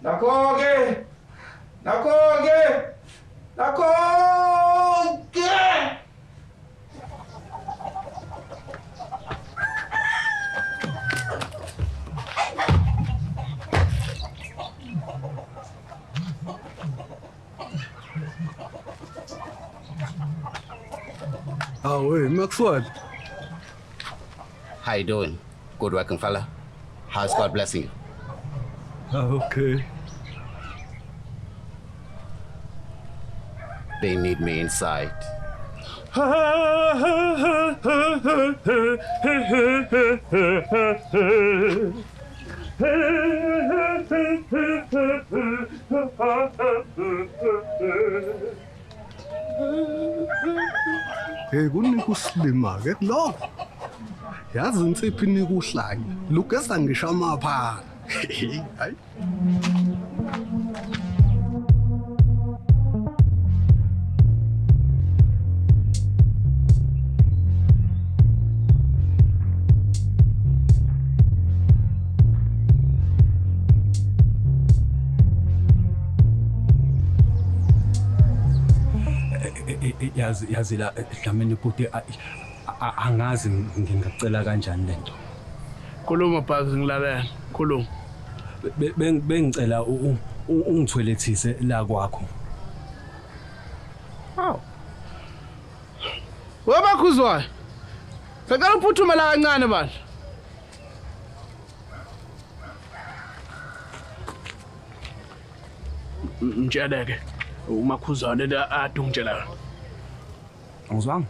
Nakho-ke! Nakho-ke! Nakho-ke! Awu hey Maxwell. How you doing? Good working fella. How's God blessing you? Ah, okay. They need me inside. Hey kunika usilima ke kuloko. Yazi insiphi inika uhlanya. Lugeza ngisho amaphara. Hayi. Yazi yazi la Dlamini bhuti angazi ngingacela kanjani lento. Khuluma Bugs ngilalela. Khuluma. Bengicela ungithwelethise la kwakho. Hawu. Webakhuzwayo. Sacela uphuthume la kancane bandla. Mtsheleke umakhuzwane la ade ungitshela yona. Angizwanga.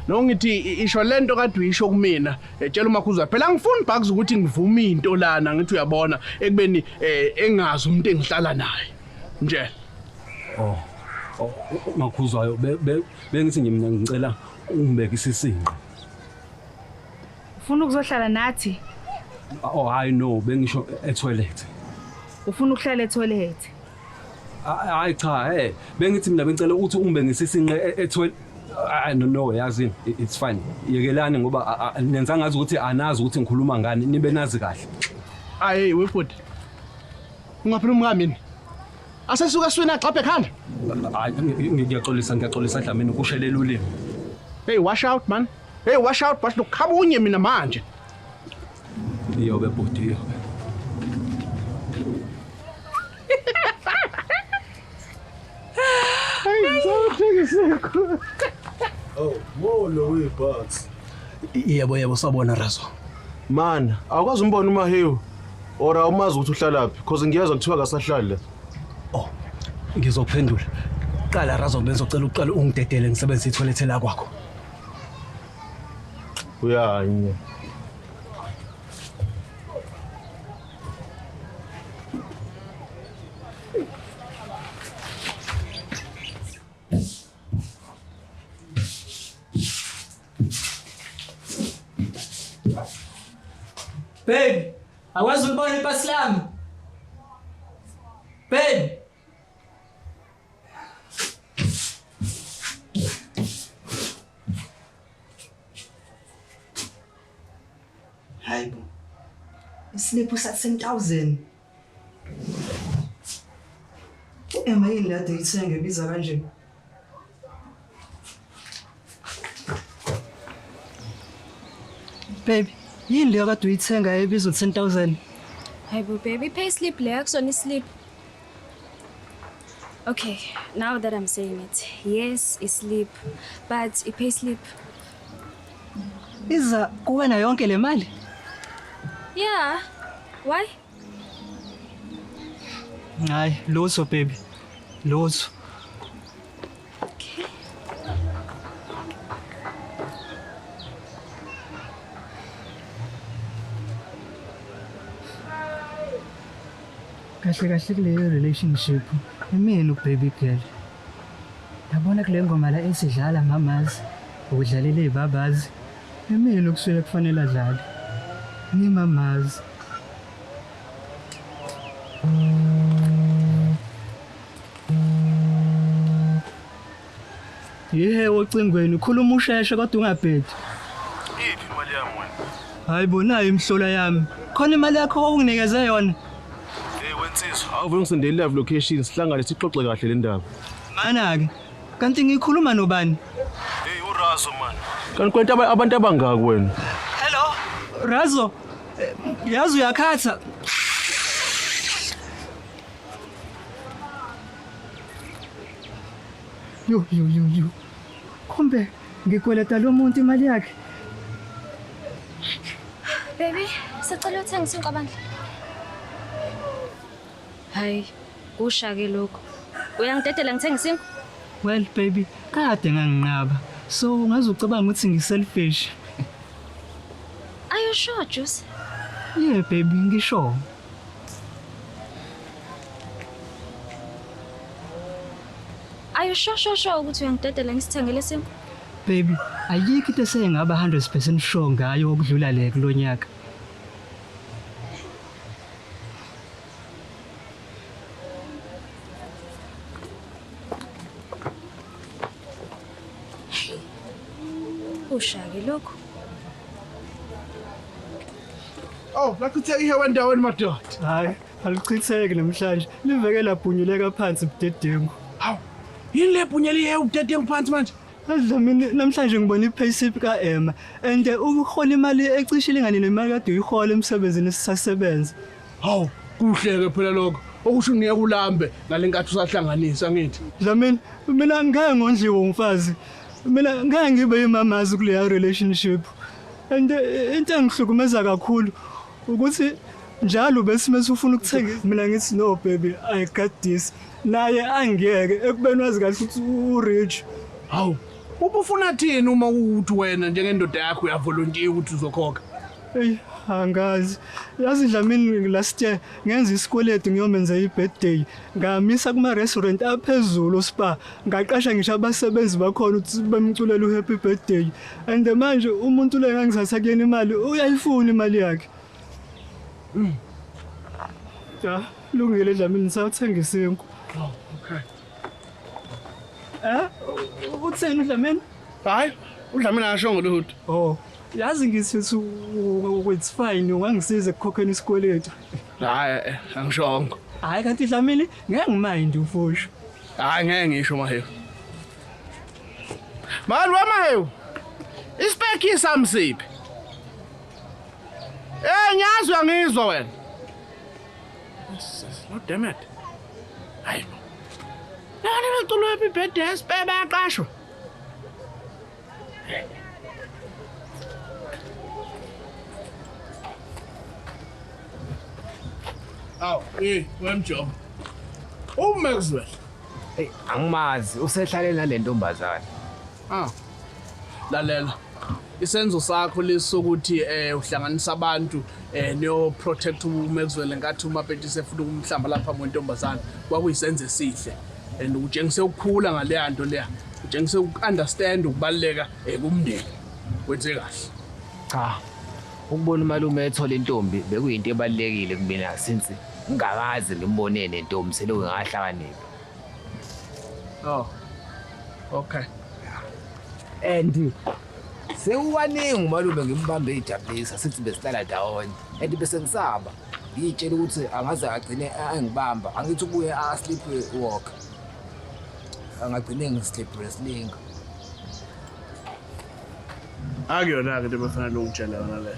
No ngithi isho lento kade uyisho kumina tshela umakhuzwane phela angifuni Bugs ukuthi ngivume into lana ngithi uyabona ekubeni engazi umuntu engihlala naye. Mtshele. Oh. Oh, Makhuzwayo bengithi nje mina ngicela ungibeke isisinqe. Ufuna ukuzohlala nathi? Oh hayi no, bengisho e-toilet. Ufuna ukuhlala e-toilet? Hayi cha, hey, bengithi mina bengicela ukuthi ungibeke ngisisinqe e-toilet. No no, yazi it's fine. Yekelani ngoba nenza ngazi ukuthi anazi ukuthi ngikhuluma ngani, nibe nazi kahle. Ayi webhuti. Ungaphela umkami mina. Asesuka eswini agxabhe ekhanda. Hayi ngiyaxolisa, ngiyaxolisa Dlamini kushelela ulimi. Hey wash out man. Hey wash out bash nokhabunye mina manje. Iyobe bhuti iyobe. Oh, molo weBugs. Yebo yebo sabona Razo. Man, awukwazi umbona uMahewu or awumazi ukuthi uhlalaphi because ngiyezwa kuthiwa kasahlali la. Oh, ngizophendula. Qala Razo bengizocela uqale ungidedele ngisebenzise ithoyilethe la kwakho. Uyanya. Babe, akwazi ulibona ipasi lami. Babe. Hayibo. Isliphu sa 10000. Ema yini le ade ithenge ibiza kanje? Baby, yini leyo kade uyithenga ebizwa 10000? Hayibo baby, pay slip le akusona islip. Okay, now that I'm saying it, yes, islip, but i-pay slip. Iza kuwena yonke le mali? Yeah. Why? Hayi, lutho baby. Lutho. Okay. Kahle kahle kuleyo relationship imina ubaby girl. Yabona kule ngoma la esidlala mamazi ukudlalela izibabazi. Imina okusuke kufanele adlale. Ngimamazi. Yehe ocingweni ukhuluma usheshe kodwa ungabhedi. Iphi imali yami wena? Hayi bo nayo imhlola yami. Khona imali yakho okunginikeze yona. Hey wena Wensizwa, awuve ngisendele live location sihlangane sixoxe kahle le ndaba. Mana-ke, kanti ngikhuluma nobani? Hey uRazo man. Kanti kwenta abantu abangaki wena? Hello, Razo. Yazi uyakhatha. Yo yo yo yo. Kumbe ngikweleta lo muntu imali yakhe. Baby, sicela uthenge isinkwa bandla. Hayi, kusha ke lokho. Uyangidedela ngithenge isinkwa? Well baby, kade nganginqaba. So ungaze ucabanga ukuthi ngiselfish. Are you sure, Juice? Yeah baby, ngisho. Are you sure sure sure ukuthi uyangidedela ngisithengele isinkwa? Baby, ayikho into esengaba 100% sure ngayo okudlula le kulonyaka. Kusha ke lokho. Oh, lachitheka ihe wendaweni madoda. Hayi, alichitheki namhlanje. Liveke labhunyuleka phansi budedengu. Hawu. Yini le bhunyela ihe ubudedengu phansi manje? Dlamini namhlanje ngibona i-payslip ka-Emma and ukuhola imali ecishe ilingane nemali kade uyihola emsebenzini sisasebenza. Hawu, kuhle ke phela lokho. Okusho ngeke ulambe ngalenkathi usahlanganisa ngithi. Dlamini, mina ngeke ngondliwe umfazi. Mina ngeke ngibe imamazi kuleya relationship. And into engihlukumeza kakhulu ukuthi njalo bese mase ufuna ukuthenga mina ngithi no baby I got this. Naye angiyeke ekubeni wazi kahle ukuthi u-rich. Hawu, ubufuna thini uma uthi wena njengendoda yakho uyavolunteer ukuthi uzokhokha? Eyi, angazi. Yazi Dlamini last year ngenza isikweletu ngiyomenza i-birthday. Ngamisa kuma-restaurant aphezulu spa. Ngaqasha ngisho abasebenzi bakhona ukuthi bemculele u-happy birthday. And manje umuntu lo engangithatha kuyena imali uyayifuna imali yakhe. Ja, lungile Dlamini ngisawuthenga isinkwa. Oh, okay. Eh? Utheni uDlamini? Hayi, uDlamini akashongo lutho. Oh, yazi ngithi it's fine ungangisiza ekukhokheni isikweletu. Hayi, angishongo. Hayi kanti Dlamini ngeke ngimind ufusho. Hayi ngeke ngisho Mahewu. Mani weMahewu. Ispeki sami siphi? Eh ngiyazi uyangizwa wena. No damn it. Hayi bo. Nani beculo happy birthday sipe bayaqashwa. Aw, eh, wemjomo. UMaxwell. Hey, angimazi usehlale nale ntombazane. Ah. Lalela. Isenzo sakho lesokuthi uhlanganisa abantu niyo protect uMaxwell ngenkathi uMapetisi efuna ukumhlamba lapha ngentombazane kwakuyisenzo esihle. And utshengise ukukhula ngaleya nto leya. Utshengise ukunderstand ukubaluleka kumndeni. Wenze kahle. Cha. Ukubona umalume ethola intombi bekuyinto ebalulekile kumina since ngingakaze ngimbone nentombi selokhu ngahlakanipha. Oh. Okay. And sekukaningi umalume ngimbambe ijabulisa sithi besihlala ndawonye and bese ngisaba ngiyitshela ukuthi angaze agcine angibamba angithi ubuye a sleep walk angagcine ngisleep wrestling. Akuyona ke into ebefanele ungitshele yona le.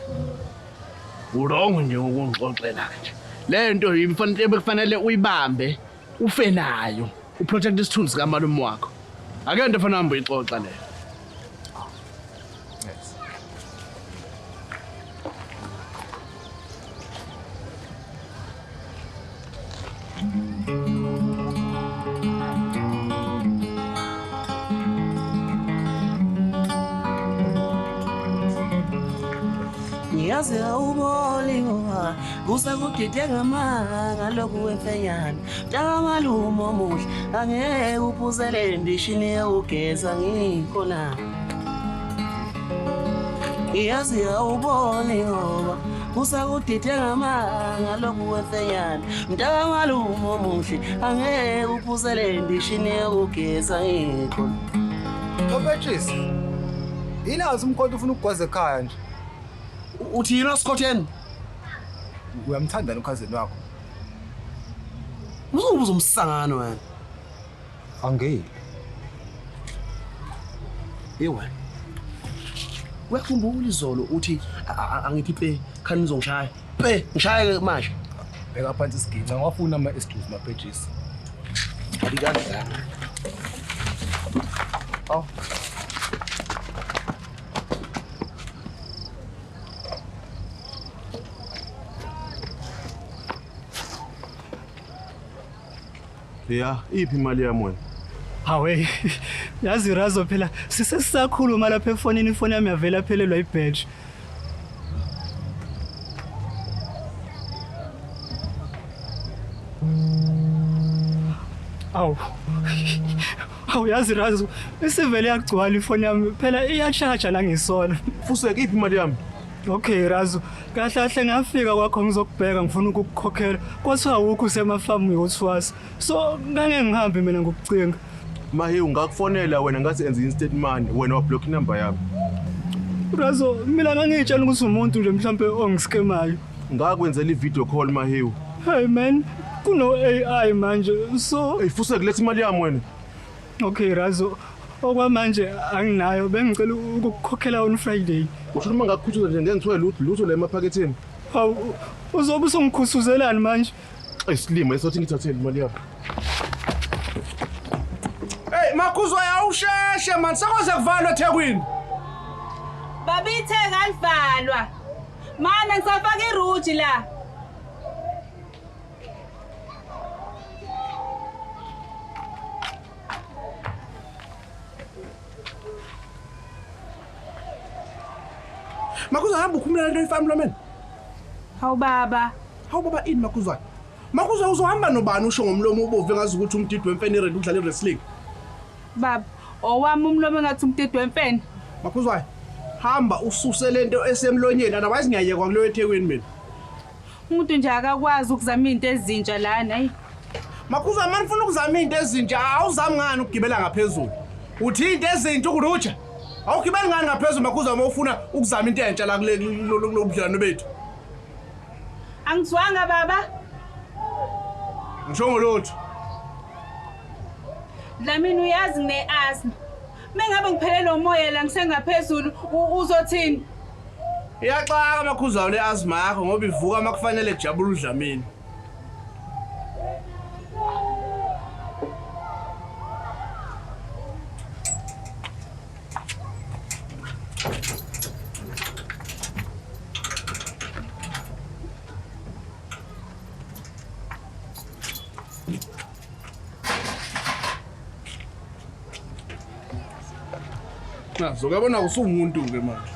Urongo nje ukungixoxela nje. Le nto imfanele bekufanele uyibambe ufe nayo. Uprotect isithunzi kamalume wakho. Akuyonto efanele uhambe uyixoxa leyo. Yes. Ngiyazi awuboli ngoba kusakugide ngamanga lokhu wemfenyana mntaka malume omuhle angeke uphuzele ndishini yokugeza ngikhona. Ngiyazi awuboni ngoba kusakudide ngamanga lokhu wemfenyana mntaka malume omuhle angeke uphuzele ndishini yokugeza ngikhona. Lopetshisi. Yini umkhonto ufuna ukugwaza ekhaya nje? Uthi yini Sikhotheni? Uyamthanda ukhazeni wakho? Uzobuza umsangano wena. Angiyi. Ewe. Uyakhumbula izolo uthi angithi pe khani uzongishaya. Pe ngishaye ke manje. Bheka phansi isiginci angwafuna ama-excuse mapetshisi. Alikazi. Oh. Ya, iphi imali yami wena? Hawe, yazi Razo phela sisesisakhuluma lapha efonini ifoni yami yavela phelelwa ibadge. Awu. Awu yazi Razo, isivele yagcwala ifoni yami phela iyashaja la ngisona. Fuseke iphi imali yami? Okay Razo, kahle kahle ngafika kwakho ngizokubheka ngifuna ukukukhokhela. Kwathiwa awukho usemafamu uyothwasa. So ngeke ngihambe mina ngokucinga. Mahewu ngakufonela wena ngathi enze instant money wena wablock inumber yami. Razo, mina ngangitshela ukuthi umuntu nje mhlambe ongiskemayo. Ngakwenzela i-video call Mahewu. Hey man, kuno AI manje. So, Ey fuseke letha imali yami wena. Okay Razo, okwamanje anginayo bengicela ukukukhokhela on Friday. Usho uma ngakukhuthuza nje ngeke ngithole lutho lutho la emaphaketheni. Hawu, uzobe usungikhusuzelani manje? Ey silima esothi ngithathele imali yami. Hey Makhuzwayo awusheshe man sekoze kuvalwa eThekwini. Babithe kalivalwa. Mana ngisafaka iruji la. Makhuzwayo hamba ukhumula lento ifami lomena. Hawu baba. Hawu baba ini Makhuzwayo? Makhuzwayo uzohamba nobani usho ngomlomo ubovu engazi ukuthi umdidi wemfene irendi udlala i-wrestling. Baba, owami umlomo engathi umdidi wemfene. Makhuzwayo hamba ususe lento esemlonyeni otherwise ngiyayekwa kuleyo eThekwini mina. Umuntu nje akakwazi ukuzama into ezintsha lana, hey. Makhuzwayo manje ufuna ukuzama into ezintsha awuzami ngani ukugibela ngaphezulu. Uthi into ezintsha ukuruja. Awugibeli ngani ngaphezulu Makhuzwayo uma ufuna ukuzama into entsha la kule lobudlelwano bethu. Angizwanga baba. Ngisho ngolutho. Dlamini uyazi ngine-asthma. Mengabe ngiphelelwe umoya la ngisengaphezulu uzothini? Iyaxaka Makhuzwayo le asthma yakho ngoba ivuka makufanele kujabule uDlamini. Nazo uyabona usuwumuntu ke manje.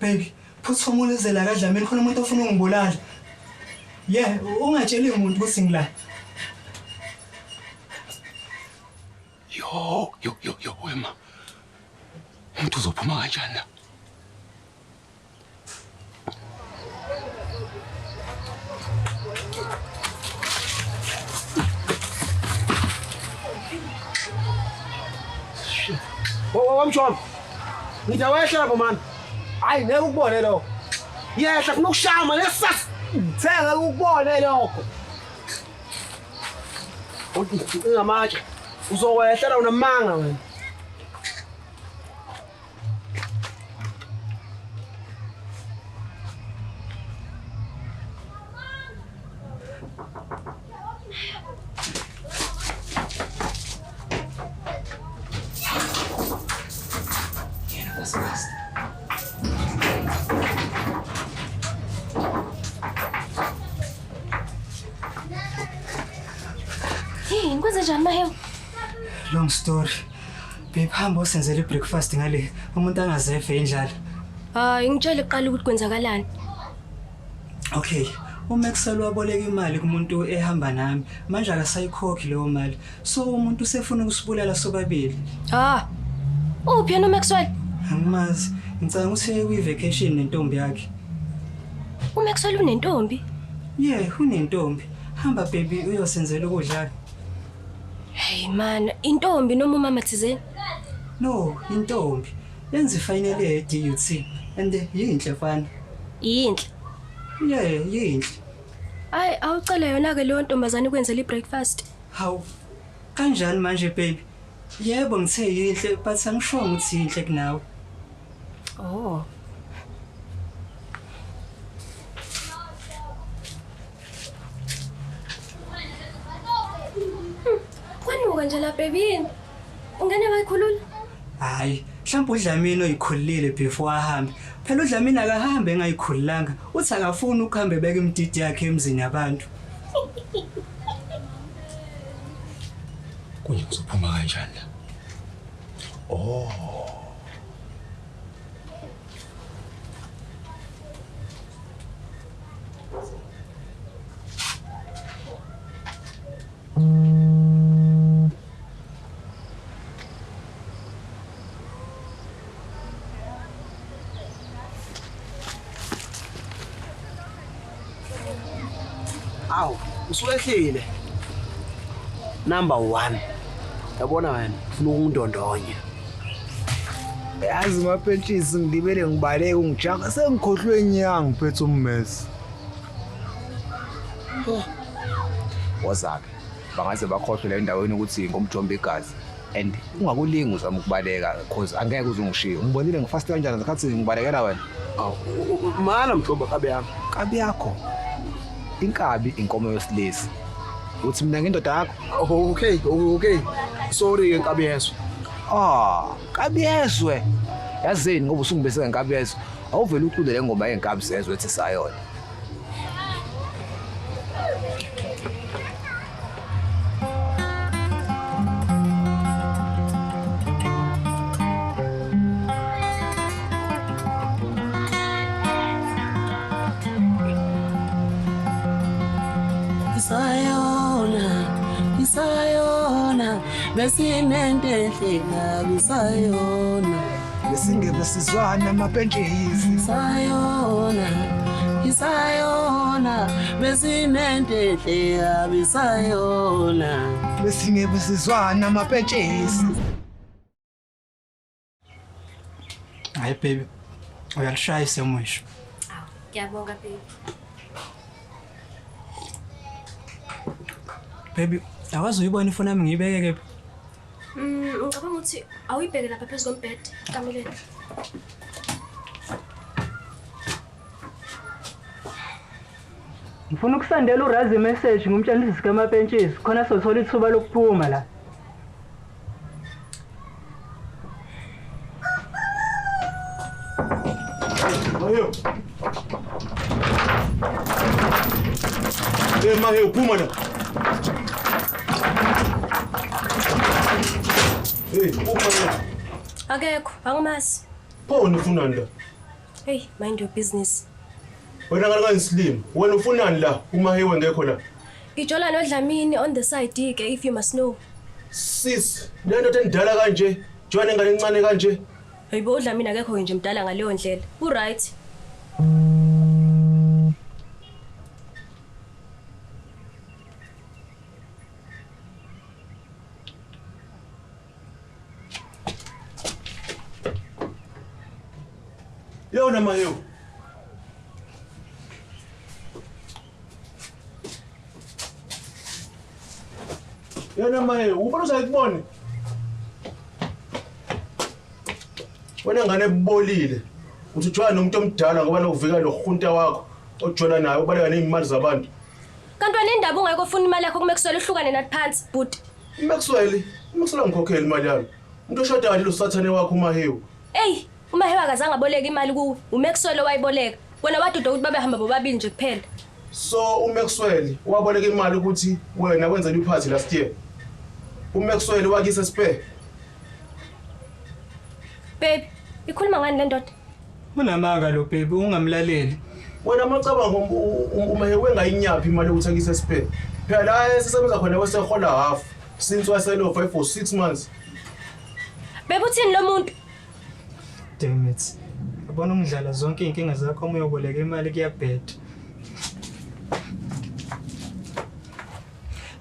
Baby, phuthuma uze la kaDlamini khona umuntu ofuna ungibulala. Yeah, ungatsheli umuntu ukuthi ngila. Yo, yo, yo, yo, wema. Umuntu uzophuma kanjani la? Wamshona. Ngithi awehla lapho man. Hayi ngeke ukubone lokho. Yehla funa ukushaya man esas. Ngeke ukubone lokho. Ungamatshe. Uzowehla la unamanga wena. Fast fast. Yini kwenze njani Mahewu? Long story. Babe hamba usenzele ibreakfast ngale umuntu angazefe indlala. Hayi ngitshele kuqala ukuthi kwenzakalani. Okay. UMaxwell waboleka imali kumuntu ehamba nami. Manje akasayikhokhi leyo mali. So umuntu usefuna ukusibulala sobabili. Ah. Uphi yena uMaxwell? Angimazi. Ngicabanga ukuthi uyi-vacation nentombi yakhe. UMaxwell unentombi. Yeah, unentombi. Hamba baby uyosenzela ukudla. Hey man, intombi noma umama thizeni? No, intombi. Yenza ifinal year e-DUT and yinhle mfana. Yinhle. Yeah, yinhle. Hayi awucela yona ke leyo ntombazane ukwenzela ibreakfast. Hawu. Kanjani manje baby? Yebo ngithe yinhle but angishongo ukuthi yinhle kunawe. Oh. Kwanuka nje la baby yini? Ungene wayikhulula? Hayi, mhlawumbe uDlamini oyikhulile before ahambe. Phela uDlamini akahambe engayikhululanga. Uthi akafuni ukuhambe ebeka imididi yakhe emzini yabantu. Kunye ngizophuma kanjani la? Oh. Awu, usuwehlile. Number 1. Yabona wena, ufuna ukungidondonya. Yazi mapentshisi ngilibele ngibaleke ungijaka sengikhohlwe inyanga ngiphethe ummese. Wozake bangaze bakhohlwe la endaweni ukuthi ngomjombe igazi and ungakulingi uzama ukubaleka cause angeke uze ungishiye. Ungibonile ngifast kanjani ngesikhathi ngibalekela wena? Awu, mana mhlobo kabe yami. Kabi yakho. Inkabi inkomo yosilisa. Uthi mina ngindoda yakho? Okay, okay. Sorry ke nkabi yezwe. Ah, nkabi yezwe. Yazini ngoba usungibese ngenkabi yezwe. Awuvele ucule le ngoma yenkabi zezwe ethi sayona. Isayona, isayona, besinento enhle kabi isayona. Besingebe sizwana mapentshisi. Isayona, isayona, besinento enhle kabi isayona. Besingebe sizwana mapentshisi. Hayi baby, uyalishaya isemwisho. Ngiyabonga baby. Baby, awazi uyibona ifoni yami ngiyibeke kephi? Ngicabanga ukuthi awuyibheke lapha phezu kombhede kameleni. Ngifuna ukusandela uRazi message ngumtshela isizwe kamapentshisi khona sothola ithuba lokuphuma la. Mahewu. Eh Mahewu phuma la. Hey, phuma la. Akekho, angimazi. Pho wena ufunani la? Hey, mind your business. Wena ngale kangisilima. Wena ufunani la? UMahewu engekho la. Ngijola noDlamini on the side ke if you must know. Sis, le ndoda endala kanje, joyine ingane encane kanje. Hayibo uDlamini akekho nje mdala ngaleyo ndlela. U right. Yona Mahewu. Yona Mahewu, ubona uzayikubone. Wena ngane ebolile. Uthi ujwayele nomuntu omdala ngoba lokuvika lo hunta wakho ojola naye ubaleka nezimali zabantu. Kanti wena indaba ungeke ufuna imali yakho kuMaxwell uhlukane nathi phansi, bhuti. Maxwell, Maxwell angikhokheli imali yami. Umuntu oshada kanje lo sathane wakho uMahewu. Ey, UMahewu akazange aboleke imali kuwe, uMaxwell owayiboleka. Wena waduda ukuthi babehamba bobabili nje kuphela. So uMaxwell waboleka imali ukuthi wena wenzela iphathi last year. UMaxwell wakise spare. Baby, ikhuluma ngani le ndoda? Unamanga lo baby, ungamlaleli. Wena macabango uMahewu engayinyaphi imali yokuthi akise spare. Phela la esisebenza khona wesehola half since waselofa for 6 months. Baby uthini lo muntu? Damn it. Yabona ungidlala zonke iy'nkinga zakho uma uyoboleka imali kuyabheda.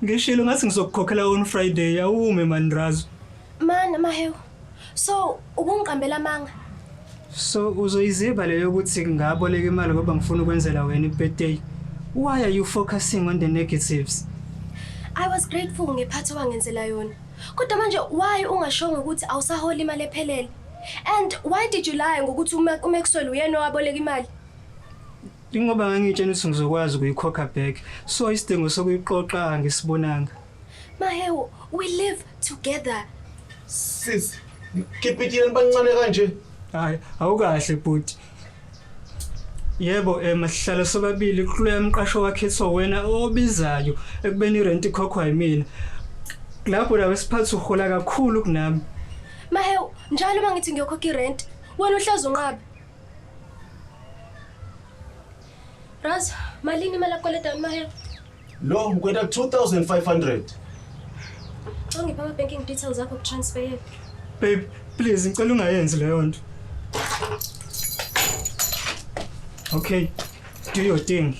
Ngishilo ngathi ngizokukhokhela on Friday, awume Mandrazo. Mana Mahewu. So ukungiqambela amanga. So uzoyiziba leyo ukuthi ngaboleka imali ngoba ngifuna ukwenzela wena i-birthday. Why are you focusing on the negatives? I was grateful ngephathi owangenzela yona. Kodwa manje why ungashongo ukuthi awusahola imali ephelele? And why did you lie ngokuthi uMaxwell uyena owaboleka imali? Ingoba ngangitshela ukuthi ngizokwazi ukuyikhokha back. So isidingo sokuyiqoqa angisibonanga. Mahewu, we live together. Sis, kipitile bancane kanje. Hayi, awukahle bhuti. Yebo, masihlala sobabili kuloya mqasho wakhethwa wena obizayo ekubeni irent ikhokhwa yimina. Lapho la wesiphathu uhola kakhulu kunami. Mahewu, njalo uma ngithi ngiyokhokha irent, wena uhlezi unqabe. Raz, malini imali akweleta Mahewu? Lo ngikweleta 2500. Ungipha ama banking details akho kutransfer. Babe, please ngicela ungayenzi leyo nto. Okay, do your thing.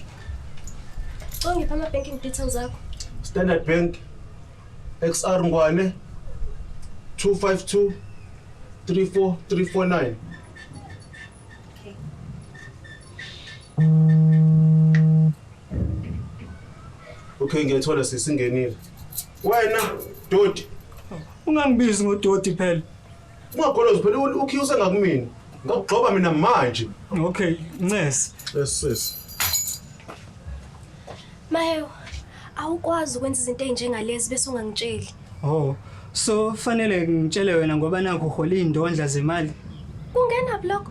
Ungipha ama banking details akho. Standard Bank XR Ngwane 252 34349. Okay. Okay, ngiyathola sesingenile. Wena dodi. Ungangibizi ngododi phela. Ungagolozi phela ukhiye usengakumina. Ngakugxoba mina manje. Okay, ncese. Yes sis. Mahewu, awukwazi ukwenza izinto ezinjengalezi bese ungangitsheli. Oh, so fanele ngitshele wena ngoba nakho uhola indondla zemali. Kungena block.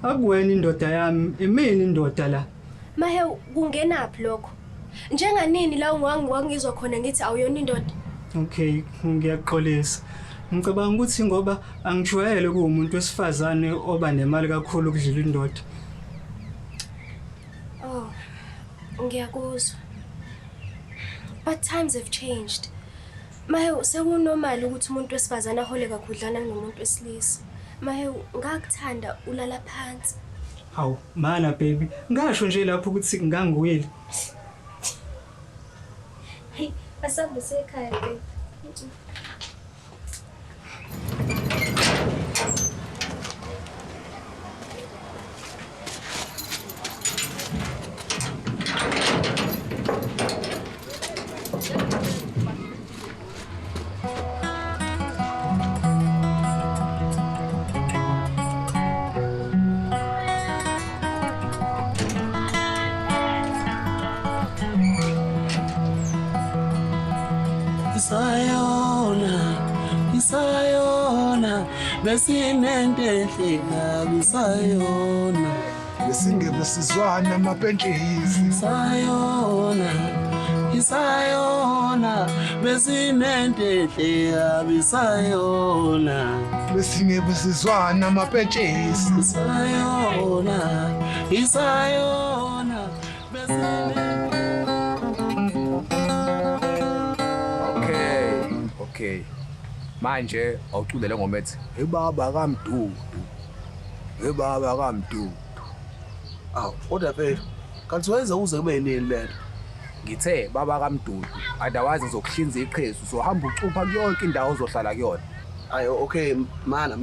Akuwena indoda yami, imini indoda la. Mahewu, kungenaphi lokho? Njenganini la ungangizwa khona ngithi awuyona indoda? Okay, ngiyaxolisa. Ngicabanga ukuthi ngoba angijwayele kuwumuntu wesifazane oba nemali kakhulu ukudlula indoda. Oh, ngiyakuzwa. But times have changed. Mahewu, sekunormal ukuthi umuntu wesifazane ahole kakhudlana kunomuntu wesilisa. Mahewu, ngakuthanda ulala phansi. Hawu, mana baby, ngasho nje lapho ukuthi ngangiwile. Hey, asambe sekhaya baby. Isayona, besinento enhle kabi isayona. Besingebe sizwana amapentshisi. Isayona, isayona, besinento enhle kabi isayona. Besingebe sizwana amapentshisi. Isayona, isayona, besinento. Okay. Manje awucule le ngoma ethi ebaba kaMdudu. Ebaba kaMdudu. Aw, kodwa phela kanti wenza uze kube yini lento? Ngithe baba kaMdudu, otherwise ngizokuhlinza iqhezu, uzohamba ucupha yonke indawo ozohlala kuyona. Ayo, okay, mana.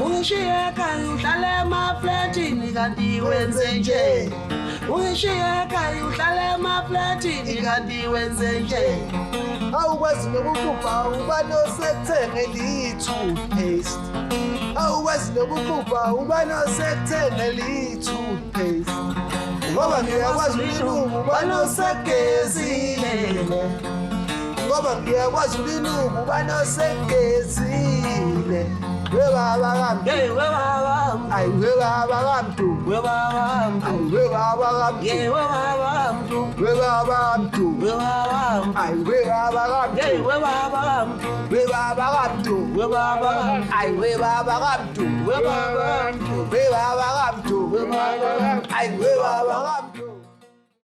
Ungishiye ekhaya uhlale emafletini kanti wenze nje. Ungishiye ekhaya uhlala emaflatini kanti wenze nje. Awukwazi nokuxubha ubani osekuthengele i-toothpaste. Awukwazi nokuxubha ubani osekuthengele i-toothpaste. Ngoba ngiyakwazi ulinuku ubani osegezile. Ngoba ngiyakwazi ulinuku ubani osegezile. We baba kamntu. Hey, we baba. Ayi we baba kamntu. We baba. Ayi we baba kamntu. Yeah, we baba mntu. We baba mntu. We baba. Ayi we baba kamntu. Hey, we baba mntu. We baba kamntu. We baba. Ayi we baba kamntu. We baba mntu. We baba kamntu. We baba. Ayi we baba kamntu.